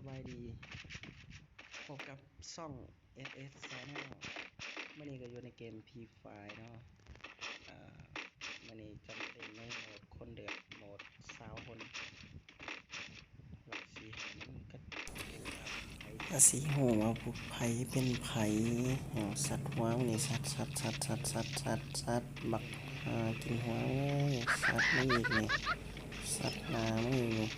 ສະບາຍດີ ພົບກັບຊ່ອງ ເອສເອສ Channel ມື້ນີ້ກໍຢູ່ໃນເກມ Free Fire ເນາະ. ອາ ມື້ນີ້ຈະມາຫຼິ້ນໃນໂໝດຄົນເດືອດ ໂໝດຊາວຄົນ ລະຊິໃຫ້ມັນກະຕິກາ ລະຊິຮູ້ວ່າຜູ້ໃຜເປັນໃຜ. ເອົາ ສັດຫົວມັນນີ້ ສັດ ສັດ ສັດ ສັດ ສັດ ສັດ ບັກຫາກິນຫົວເອີຍ ສັດມັນອີກນີ້ ສັດໜ້າມັນອີກນີ້.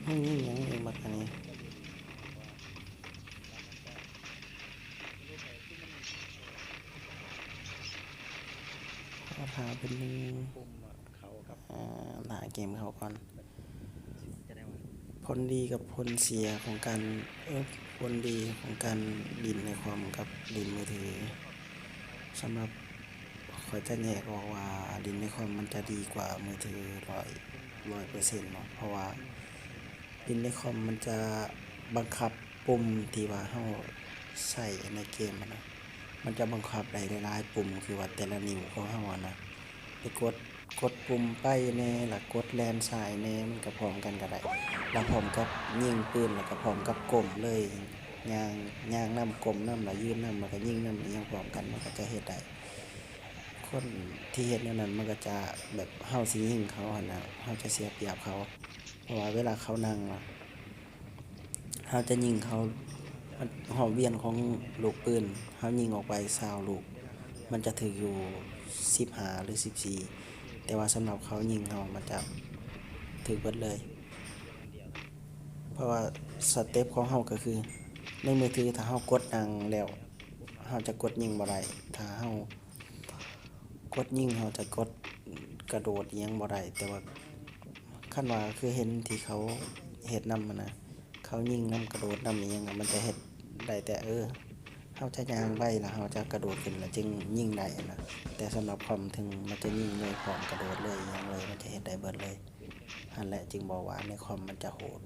ມັນຍິງຫຍັງອີກບັກອັນນີ້? ຂໍຖ້າເພິ່ນ ອ່າ ຖ້າເກມເຂົ້າກ່ອນ. ຜົນດີກັບຜົນເສຍຂອງການ ເອີ ຜົນດີຂອງການຫຼິ້ນໃນຄອມກັບຫຼິ້ນມືຖື. ສຳລັບ ຂ້ອຍຈະແຍກອອກວ່າຫຼິ້ນໃນຄອມມັນຈະດີກວ່າມືຖືຮ້ອຍ ຮ້ອຍເປີເຊັນເນາະ ເພາະວ່າຫຼິ້ນໃນຄອມມັນຈະບັງຄັບປຸ່ມທີ່ວ່າເຮົາໃຊ້ໃນເກມຫັ້ນນະ ມັນຈະບັງຄັບໄດ້ຫຼາຍໆປຸ່ມ ຄືວ່າແຕ່ລະນິ້ວຂອງເຮົາຫັ້ນນະ ໄປກົດ ກົດປຸ່ມໄປແດ່ ລະກົດແລ່ນຊ້າຍແດ່ ມັນກະພ້ອມກັນກະໄດ້ ລະພ້ອມກັບຍິງປືນ ລະກະພ້ອມກັບກົ້ມເລີຍ ຍ່າງ ຍ່າງນຳ ກົ້ມນຳ ລະຢືນນຳ ລະກະຍິງນຳ ອີ່ຫຍັງພ້ອມກັນ ມັນກະຈະເຮັດໄດ້. ຄົນທີ່ເຮັດແນວນັ້ນ ມັນກະຈະແບບ ເຮົາຊິຍິງເຂົາຫັ້ນນະ ເຮົາຈະເສຍປຽບເຂົາ ເພາະວ່າເວລາເຂົານັ່ງນະ ເຮົາຈະຍິງເຂົາ ຮອບວຽນຂອງລູກປືນ ເຮົາຍິງອອກໄປຊາວລູກ ມັນຈະຖືກຢູ່ສິບຫ້າ ຫຼື ສິບສີ່ ແຕ່ວ່າສຳລັບເຂົາຍິງເຮົາ ມັນຈະຖືກເບິດເລີຍ. ເພາະວ່າສະເຕັບຂອງເຮົາກະຄື ໃນມືຖື ຖ້າເຮົາກົດນັ່ງແລ້ວ ເຮົາຈະກົດຍິງບໍ່ໄດ້ ຖ້າເຮົາ ກົດຍິງເຮົາຈະກົດກະໂດດອີ່ຫຍັງບໍ່ໄດ້ ແຕ່ວ່າຄັນວ່າຄືເຫັນທີ່ເຂົາເຮັດນຳຫັ້ນນະ ເຂົາຍິງນຳກະໂດດນຳອີ່ຫຍັງ ມັນຈະເຮັດໄດ້ແຕ່ ເອີ ເຮົາຈະຍ່າງໄປ ລະເຮົາຈະກະໂດດຂຶ້ນ ລະຈຶ່ງຍິງໄດ້ຫັ້ນນະ. ແຕ່ສຳລັບຄອມ ເຖິງມັນຈະຍິງໂດຍພ້ອມກະໂດດເລີຍອີ່ຫຍັງເລີຍ ມັນຈະເຮັດໄດ້ເບິດເລີຍ. ຫັ້ນແຫຼະຈຶ່ງບອກວ່າໃນຄອມມັນຈະໂຫດ.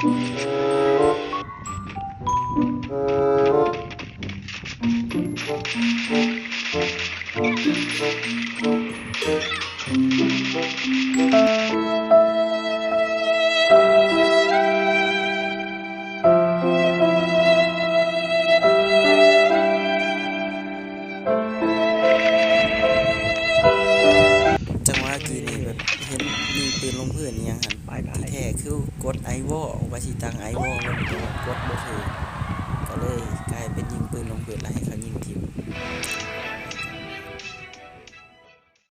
ຈັງຫວະກີ້ນີ້ແບບເຫັນຍິງປືນລົງພື້ນອີ່ຫຍັງຫັ້ນ ທີ່ແທ້ຄືກົດໄອວໍ ວ່າຊິຕັ້ງໄອວໍ ແລ້ວມັນກໍກົດບໍ່ຖືກ ກໍເລີຍກາຍເປັນຍິງປືນລົງພື້ນ ແລ້ວໃຫ້ເຂົາ